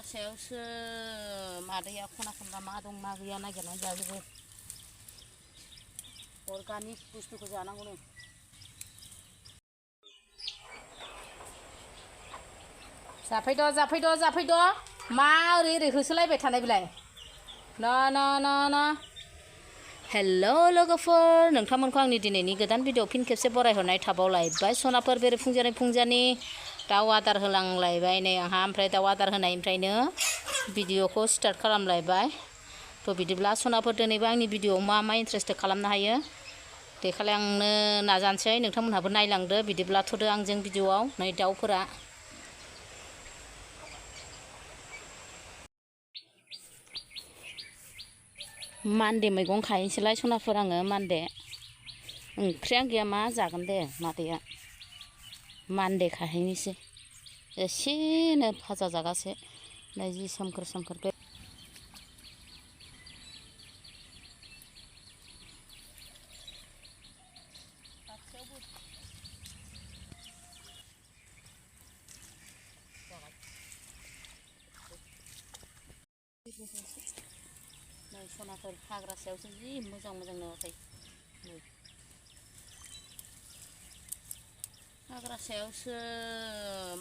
हाग्रासायावसो मादैया खना खनला मा दं मा गैया नागिरनानै जाजोबो। अर्गानिक बुस्थुखौ जानांगौनो। जाफैद' मा ओरै होसोलायबाय थानाय बिलाय ना हेलौ लोगोफोर, नोंथांमोनखौ आंनि दिनैनि गोदान भिडिअ फिन खेबसे बरायहरनाय थाबावलायबाय। सनाफोर बेरे दाउ आदार होलांलायबाय नै आंहा, ओमफ्राय दाउ आदार होनायनिफ्रायनो भिडिअखौ स्टार्ट खालामलायबाय। थ' बिदिब्ला सनाफोर दिनैबो आंनि भिडिअआव मा इन्टारेस्ट खालामनो हायो देखायलांनो नाजानोसै, नोंथांमोनहाबो नायलांदो। बिदिब्ला थ'दो आंजों भिडिअआव। नै दाउफोरा मान्दे मैगं खाहैनोसैलाय सनाफोर, आङो मान्दे ओंख्रियानो गैया मा जागोन दे मादैया। मान्दे खाहैनोसै एसेनो भाजा जागासे। नै जि सोमखोर बे नै सनाफोर हाग्रासायावसो जि मोजां नुवाखै। नै हाग्रासायावसो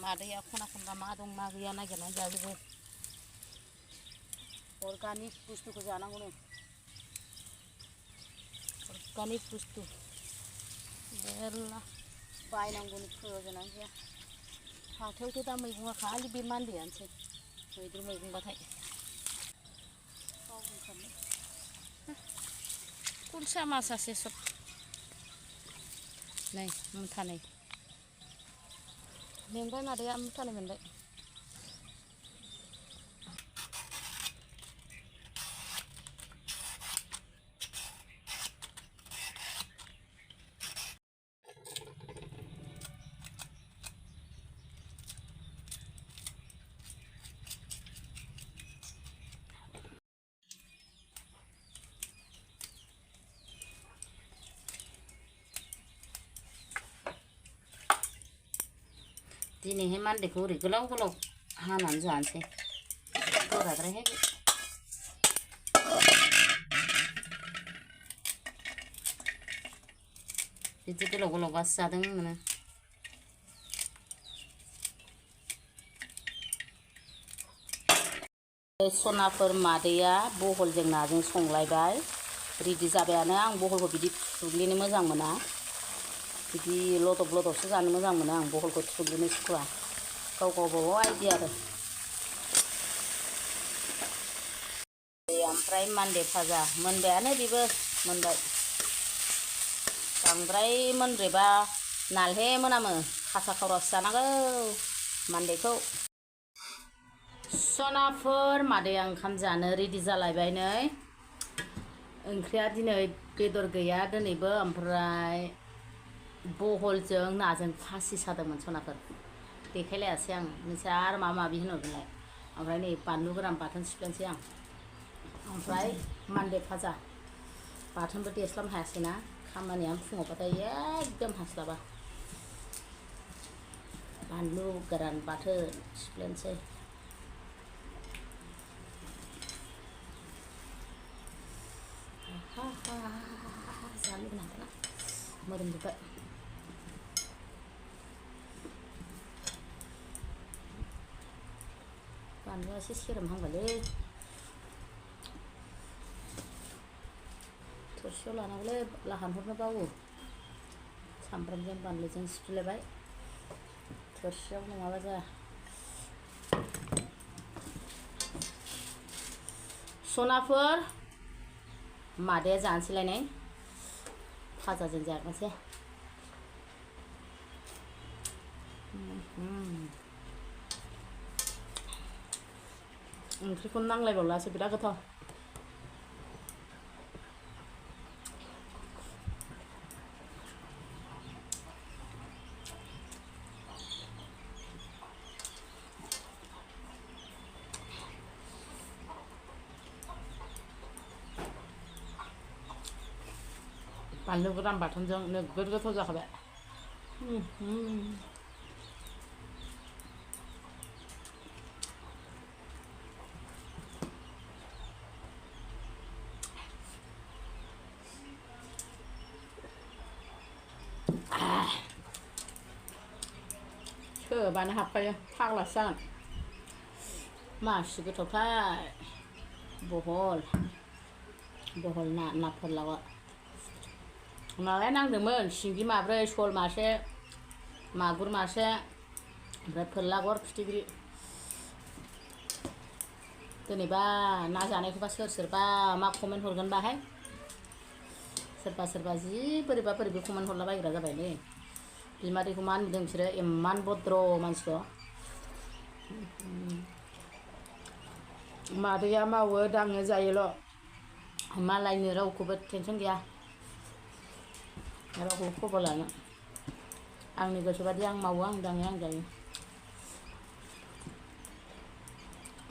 मादैया खना खनला मा दं मा गैया नागिरनानै जाजोबो। अर्गानिक बुस्थुखौ जानांगौनो। अर्गानिक बुस्थु मेरला बायनांगौनि प्रयजनानो गैया। हाथायावथ' दा मैगङा खालि बे मान्देयानोसै, मैद्रु मैगंबाथाय। कुलसा मासासे सब नै मुथानै मेंबाय मादैया, मुथानै मोनबाय। दिनैहाय मान्देखौ ओरै गोलाव हानानै जानोसै, गोराद्रायहाय। बिदि गोलावबासो जादों मोनो। सनाफोर मादैया बहलजों नाजों संलायबाय, रेडि जाबायानो। आं बहलखौ बिदि थुग्लिनो मोजां मोना, बिदि लदबसो जानो मोजां मोनो आं। बहलखौ थुग्लिनो सुखुवा, गावबागाव आइडिया आरो। ओमफ्राय मान्दे भाजा मोनबायानो, बेबो मोनबाय। बांद्राय मोनद्रायबा नालहे मोनामो, खासा खावरासो जानांगौ मान्देखौ। सनाफोर मादैया ओंखाम जानो रेडि जालायबाय। नै ओंख्रिया दिनै बेदर गैया दिनैबो, ओमफ्राय बहलजों नाजों फासि सादोंमोन सनाफोर, देखायलायासै आं। नोंसोर आरो माबि होनहरदोंलाय। ओमफ्राय नै बानलु गोरान बाथोन सिफ्लेनोसै आं, ओमफ्राय मान्दे भाजा। बाथोनबो देस्लाबनो हायासैना, खामानिया फुङावबाथाय एकदम हास्लाबा। बानलु गोरान बाथोन सिफ्लेनोसै। जानो लुबैना मोदोमजोब्बाय। बानलुआ एसे सेरोमहांबायलै, थोरसियाव लानांगौलै, हानहरनो बावो। सामब्रामजों बानलुजों सिफ्लेबाय, थोरसियाव नङाबा जाया। सनाफोर मादैया जानोसैलाय, नै भाजाजों जागोनसै। ओंख्रिखौनो नांलायबावलासो, बिराद गोथाव। बानलु गोरान बाथोनजों नोगोद गोथाव जाखाबाय। होबानो हाबखायो फाग्लासो जागोन मासि गोथावथार बहल ना फोरलावा नाया नांदोंमोन सिंगि माब्रै सल मासे मागुर मासे ओमफ्राय फोरलागर फिथिख्रि दिनैबा ना जानायखौबा सोरबा मा कमेन्ट हरगोन बाहाय सोरबा जि बोरैबा कमेन्ट हरलाबायग्रा जाबायलै बिमादैखौ मा नुदों बिसोरो इमान भद्र मानसिखौ मादैया मावो दाङो जायोल' मालायनि रावखौबो टेनसन गैया रावखौ खबर लानो आंनि गोसोबादि आं मावो आं दाङो आं जायो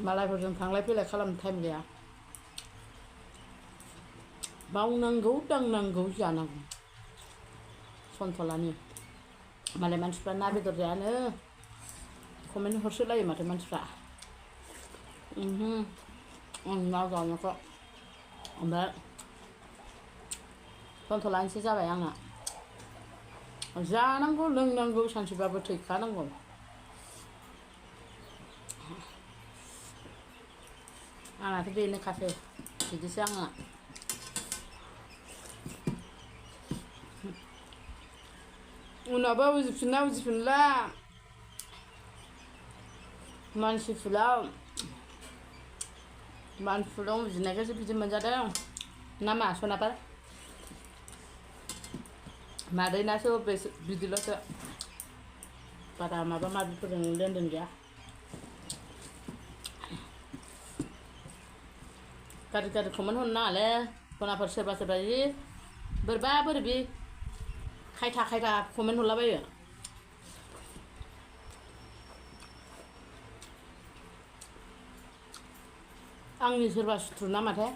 मालायफोरजों थांलाय फैलाय खालामनो टाइम गैया मावनांगौ दांनांगौ जानांगौ सनथलानि मालाय मानसिफ्रा ना बेदर जायानो कमेन्ट हरसोलायो माथो मानसिफ्रा ना जानायखौ ओमफ्राय सनथलानिसो जाबाय आंना जानांगौ लोंनांगौ सानसेबाबो थैखानांगौ आंनाथ' बेनोखासै बिदिसो आंना उनावबा उजिफिनला मानसिफोराव उजिनायखायसो बिदि मोनजादों ना मा सनाफोर मादैनासो बिदिल'सो बारा माबा माबिफोरजों लेनदेन गैया गाज्रि कमेन्ट हरनो नाङालै सनाफोर सोरबा जि बोरैबि खायथा कमेन्ट हरलाबायो आंनि सोरबा सुथुर ना माथो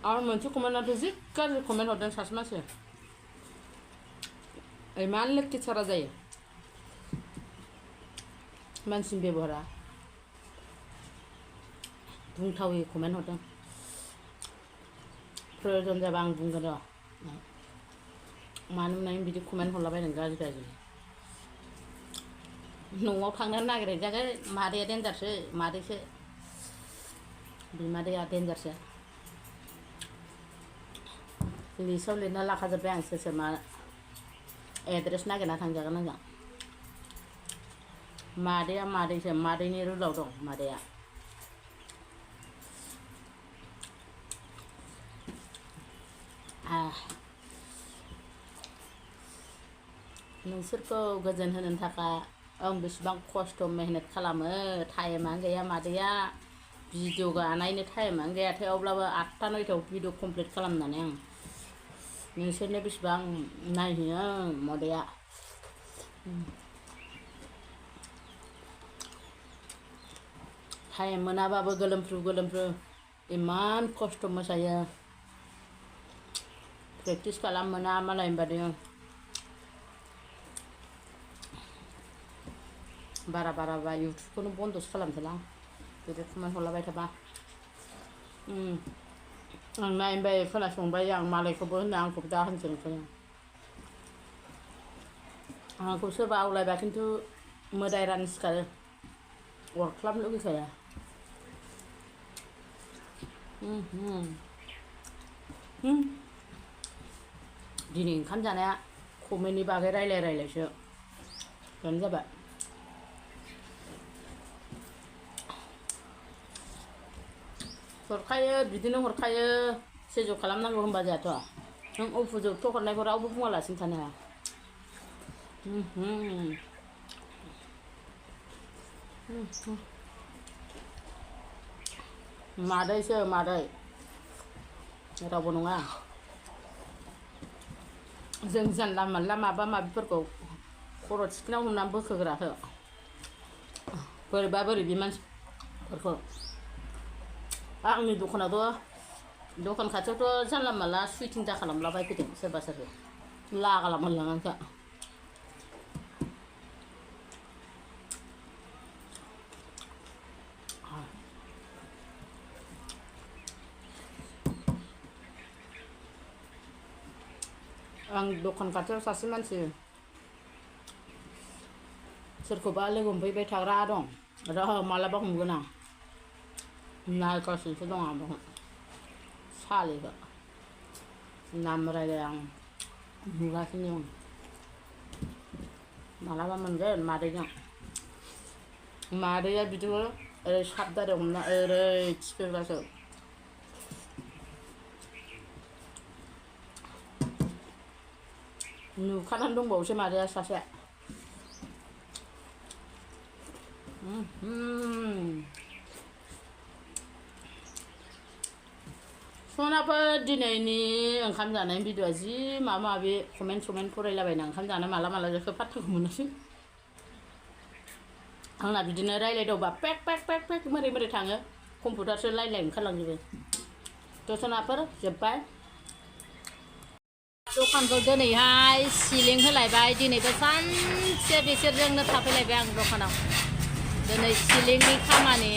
आं मोनसे कमेन्टआथ' जि गाज्रि कमेन्ट हरदों सासे मानसि इमान लेक्केसारा जायो मानसिनि बेबहारा बुंथावै कमेन्ट हरदों प्रयजन जाबा आं बुंगोन र' मानो होननानै बिदि कमेन्ट हरलाबायदों गाज्रि न'आव थांनो नागिरहैजागोन मादैया देन्जारसो मादैसो बिमादैया देन्जारसो लिस्टआव लिरना लाखाजोब्बाय आं सोर मा एड्रेस नागिरना थांजागोन आंजों मादैया मादैसो मादैनि रुलाव दं मादैया नोंसोरखौ गोजोन होनो थाखाय आं बेसेबां खस्थ' मेहनत खालामो टाइमानो गैया मादैया भिडिअ गानायनो टाइमानो गैया थेवब्लाबो 8टा 9टायाव भिडिअ कमप्लिट खालामनानै आं नोंसोरनो बेसेबां नायहैयो मादैया टाइम मोनाबाबो गोलोमफ्रु इमान खस्थ' मोसायो प्रेक्टिस खालाम मोना मालायनि बादि बारा इउटुबखौनो बन्दसो खालामसैलां बिदि कमेन्ट हरलाबाय थाबा आं नायबाय खोनासंबाय आं मालायखौबो होनो आंखौबो दा होनसै ओंखायनो आंखौ सोरबा आवलायबा खिन्थु मोदाय रानि सिखारो अरख्लाबनो लुगैखाया दिनै ओंखाम जानाया कमेन्टनि बागै रायलायसो बेनो जाबाय हरखायो बिदिनो हरखायो सेज' खालामनांगौ होनबा जायाथ' नों अफुजोबथ' हरनायखौ रावबो बुङालासिनो थानो हाया मादैसो मादै रावबो नङा जों जानला मानला माबा माबिफोरखौ खर' थिखिनाव हमनानै बोखोग्राखौ बोरैबि मानसिफोरखौ आंनि दखान खाथियावथ' जानला मानला सुइटिं दा खालामलाबायफैदों सोरबा लागाला मोनलाङाखै आं दखान खाथियाव सासे मानसि सोरखौबा लोगो मोनफैबाय थाग्रा दं र' मालाबा हमगोन आं नायगासिनोसो दं आं बेखौ सालिखौ नाम रायलाय आं नुगासिनो दं मालाबा मोनगोन मादैजों मादैया बिदिनो ओरै साबदारे हमना ओरै थिखोग्रासो नुखानानै दंबावोसो मादैया सासे सनाफोर दिनैनि ओंखाम जानाय भिडिअ'आ जि माबा माबि कमेन्ट फरायलाबायना ओंखाम जानो माला जोखो फात्ताखौ मोनासै आंना बिदिनो रायलायदावबा पेक मोरै थाङो कम्पिउटारसो लायलाय ओंखारलांजोबो थ' सनाफोर जोब्बाय दखानखौ दिनैहाय सिलिं होलायबाय दिनैबो सानसे बिसोरजोंनो थाफैलायबाय आं दखानाव दिनै सिलिंनि खामानि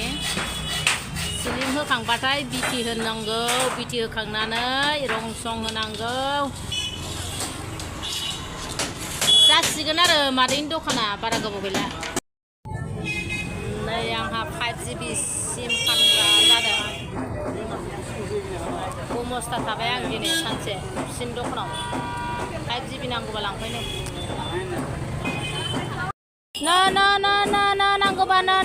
सिलिं होखांबाथाय बिटि होनांगौ बिटि होखांनानै रं सं होनांगौ जासिगोन आरो मादैनि दखाना बारा गोबाव गैला नै आंहा 5GB सिम फानग्रा जादों गमस्था थाबाय आं दिनै सानसे सिम दखानाव 5GB नांगौबा लांफैनो ना नांगौबा ना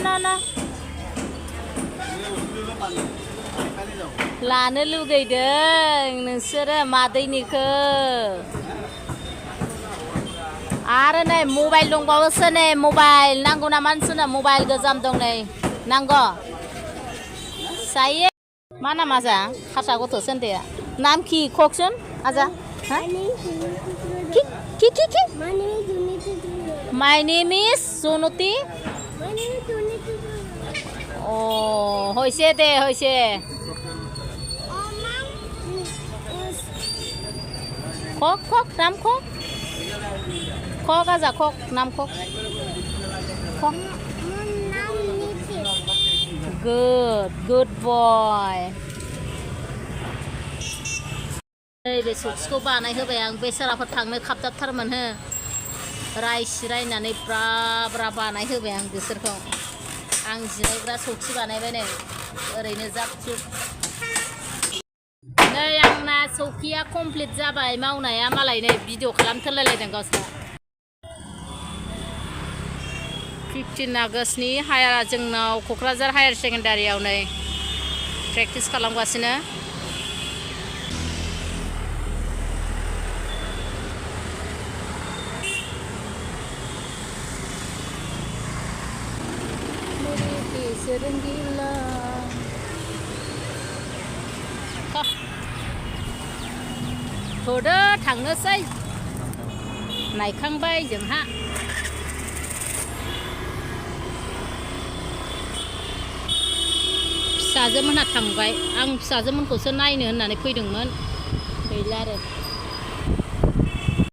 लानो लुगैदों नोंसोरो मादैनिखौ आरो नै मबाइल दंबावोसो नै मबाइल नांगौ नामा नोंसोरनो मबाइल गोजाम दं नै नांगौ जायो मा नाम आजा हारसा गथ' सोन्दैया नाम कि ककसन आजा कि My name is Junoti হৈছে দে হৈছে কক নাম কক আজা কক নাম কক good boy बे सौखिखौ बानायहोबाय आं बेसाराफोर थांनो खाबजाबथारमोन हो रायनानै ब्रा बानायहोबाय आं बिसोरखौ आं जिरायग्रा सौखि बानायबाय नै ओरैनो जाब जुब नै आंना सौखिया कमप्लिट जाबाय मावनाया मालाय नै भिडिअ खालामथारलायलायदों गावसोर 15 आगष्टनि जोंनाव क'क्राझार हायार सेकेन्डारियाव नै प्रेक्टिस खालामगासिनो थ'दो थांनोसै नायखांबाय जोंहा फिसाजोमोनहा थांबाय आं फिसाजोमोनखौसो नायनो होननानै फैदोंमोन गैला आरो